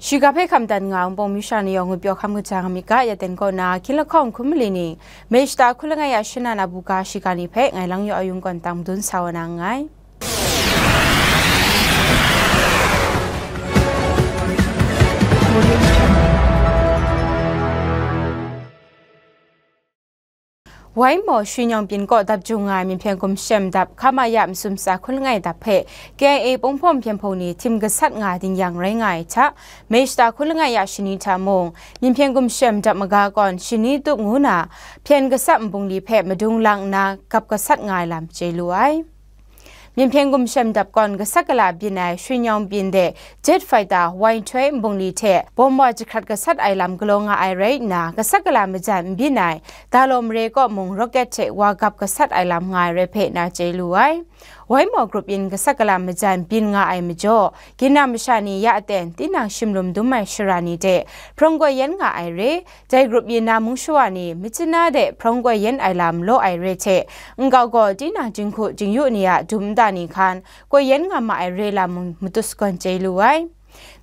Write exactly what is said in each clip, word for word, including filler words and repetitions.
Shiga hpe hkam dan nga, Wunpawng Misha ni yawng ngut pyaw hkam kaja nga myit ga, ya ten kaw na, hkying lahkawng hkum mali ni, Mei shata hkun langai ya shana na buga shiga ni hpe, ngai lang yaw ayung kawn tang madun sa wa na nngai. Waimaw, Shwi Nyawng byin kaw dap jung nga ai Myinhpyen Gumshem dap, Khamaya masum tsa hkun langai dap hpe K I A Pungpawm Hpyen Hpung ni htim gasat nga dingyang rai nga ai hta, Mei shata hkun langai ya shani hta mung, Myinhpyen Gumshem dap maga kawn shani tup ngu na, hpyen gasat nbungli hpe madung lang nna gap gasat nga ai lam chye lu ai. Myinhpyen Gumshem dap kawn gasat gala byin ai Shwi Nyawng byin de jet fighter Y twelve nbungli hte bawm wa jahkrat gasat ai lam galaw nga ai rai nna, gasat gala majan n byin ai Dalaw mare kaw mung rocket hte wa gap gasat ai lam nga ai rai hpe na chye lu ai. Waimaw grup yin gasat gala majan byin nga ai majaw, ginra masha ni ya aten tinang shimlum dum ai shara ni hte hprawng koi yen nga ai re, dai grup yin na mung shawa ni Myitkyina de hprawng koi yen ai lam law ai re hte, nkau gaw tinang jinghku jingyu ni a dum nta ni hkan koi yen nga ma ai re lam mung matut sagawn chye lu ai.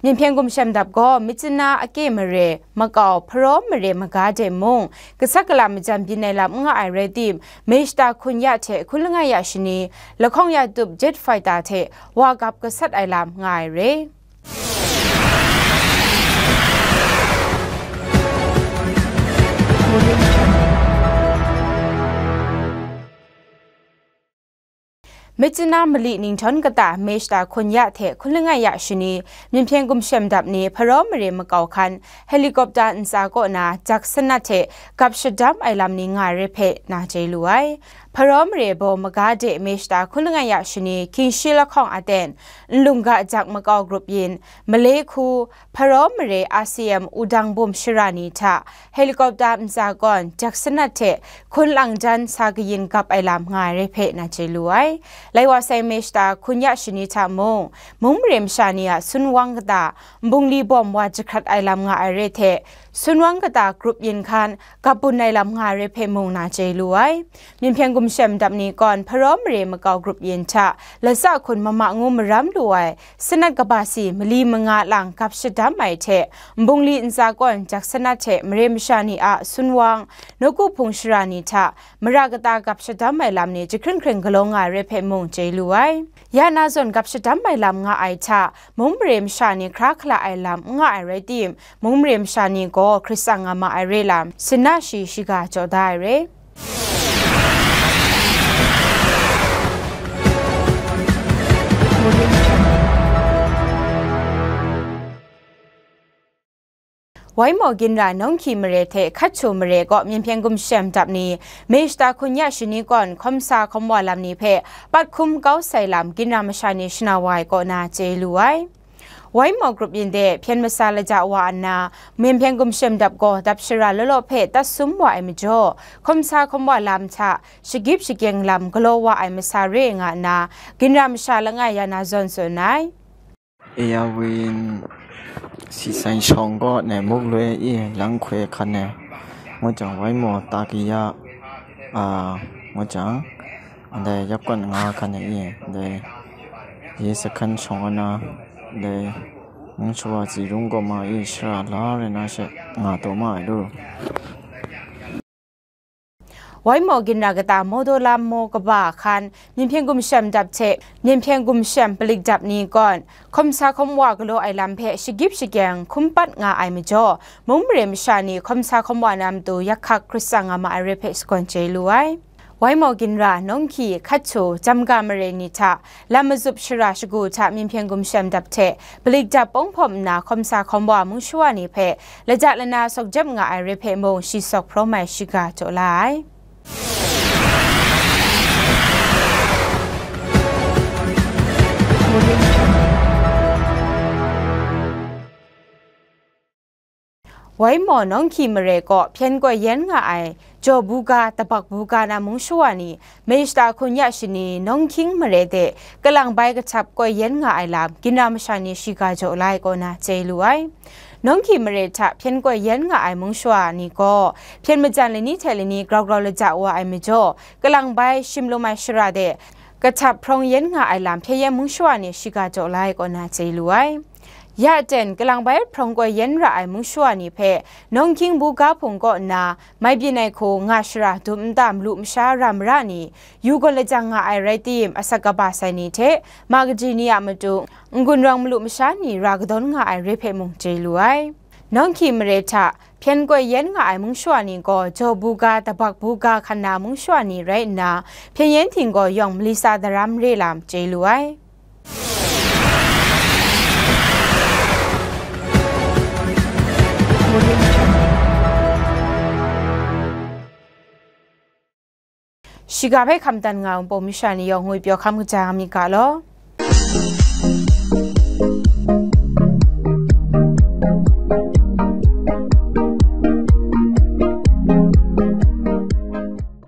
Myinhpyen Gumshem dap gaw Myitkyina, Ake mare, makau, Hparaw mare maga de mung, gasat gala majan byin ai lam n nga ai rai tim, Mei shata hkun ya hte hkun langai ya shani, lahkawng ya tup jet fighter hte wa gap gasat ai lam nga ai re. Myitkyina mali ninghtawng kata Mei shata hkun ya hte hkun langai ya shani, Myinhpyen Gumshem dap ni Hparaw mare makau hkan helicopter ntsa kaw na jak sanat hte gap shadam ai lam ni nga ai re hpe na chye lu ai. Hparaw mare baw maga de Mei shata hkun langai ya shani, hkying shi lahkawng aten, nlung ga jak makau grup yin, Malai hku, Hparaw mare R C M wudang bum shara ni hta helicopter ntsa kawn jak sanat hte hkun lang jan sa kayin gap ai lam nga ai re hpe na chye lu ai. Lai wa sai Mei shata hkun ya shani hta mung, mung mare masha ni a sunwang kata nbungli bawm wa jahkrat ai lam nga ai re hte, sunwang kata grup yin hkan gap bun ai lam nga ai re hpe mung na chye lu ai. Myinhpyen Gumshem dap ni kawn Hparaw mare makau grup yin hta latsa hkun mama ngu maram lu ai sanat kaba si mali manga lang gap shadam ai hte, nbungli ntsa kawn jak sanat hte mare masha ni a sunwang, nawku hpung shara ni hta mara kata gap shadam ai lam ni jahkring hkring galaw nga ai re hpe mung chye lu ai. Ya na zawn gap shadam ai lam nga ai hta, mung mare masha ni hkra hkala ai lam n nga ai rai tim, mung mare masha ni gaw hkrit tsang nga ma ai re lam, sina shi shiga jaw da ai re. Waimaw ginra Nawng Hkyi mare hte Hkatchu mare kaw Myinhpyen Gumshem dap ni Mei shata hkun ya shani kawn hkawm sa hkawm wa lam ni hpe pat hkum kau sai lam ginra masha ni shana wa ai kaw na chye lu ai. Waimaw grup yin de hpyen masa laja wa nna, Myinhpyen Gumshem dap gaw dap shara law law hpe tat sum wa ai majaw, hkawm sa hkawm wa lam hta shagip shagyeng lam galaw wa ai masa re nga nna, ginra masha langai ya na zawn tsun ai. Airwin si sai shawng gaw ne muk loi i lang hkoi hkan ne, ngut jang, Waimaw ta ki ya, a, ngut jang, ndai yap kan nga hkan ne i, ndai ye sakan shawng ana, ndai mung shawa tsi rung gaw ma i shara la rai na she nga taw ma ai lu. Waimaw ginra kata Mawdaw lam maw kaba hkan, Myinhpyen Gumshem dap hte Myinhpyen Gumshem palik dap ni kawn, hkawm sa hkawm wa galaw ai lam hpe shagip shagyeng hkum pat nga ai majaw, mung mare masha ni hkawm sa hkawm wa na matu yak hkak hkrit tsang nga ma ai re hpe shakawn chye lu ai. Waimaw ginra, Nawng Hkyi, Hkatchu, Jamga mare ni hta, lam matsup shara shagu hta Myinhpyen Gumshem dap hte palik dap pawng hpawm nna hkawm sa hkawm wa mung shawa ni hpe laja lana sawk jep nga ai re hpe mung shi sawk hprawm ai shiga jaw la ai. Waimaw Nawng Hkyi mare kaw hpyen koi yen nga ai jaw buga, tabak buga na mung shawa ni, Mei shata hkun ya shani Nawng Hkying mare de kalang bai kahtap koi yen nga ai lam, ginra masha ni shiga jaw la ai kaw na chye lu ai. Nawng Hkyi mare hta hpyen koi yen nga ai mung shawa ni gaw, hpyen majan lani hte lani grau grau laja wa ai majaw, kalang bai shimlum ai shara de, kahtap hprawng yen nga ai lam hpyen yen mung shawa ni shiga jaw la ai kaw na chye lu ai. Ya ten, kalang bai hprawng koi yen ra ai mung shawa ni hpe, nawng hkying buga hpung kaw nna, mai byin ai hku nga shara dum nta malu masha ra mara ni, yu gawn lajang nga ai rai tim, asak kaba sai ni hte, ma kaji ni a matu, n-gun rawng malu masha ni ra kadawn nga ai re hpe mung chye lu ai. Nawng hkyi mare hta, hpyen koi yen nga ai mung shawa ni gaw, jaw buga, dabak buga hkan na mung shawa ni rai nna, hpyen yen htinggaw yawng mali tsa daram re lam chye lu ai. Shiga hpe hkam tan nga ai Wunpawng masha ni yawng ngwi pyaw hkam kaja nga myit ga law.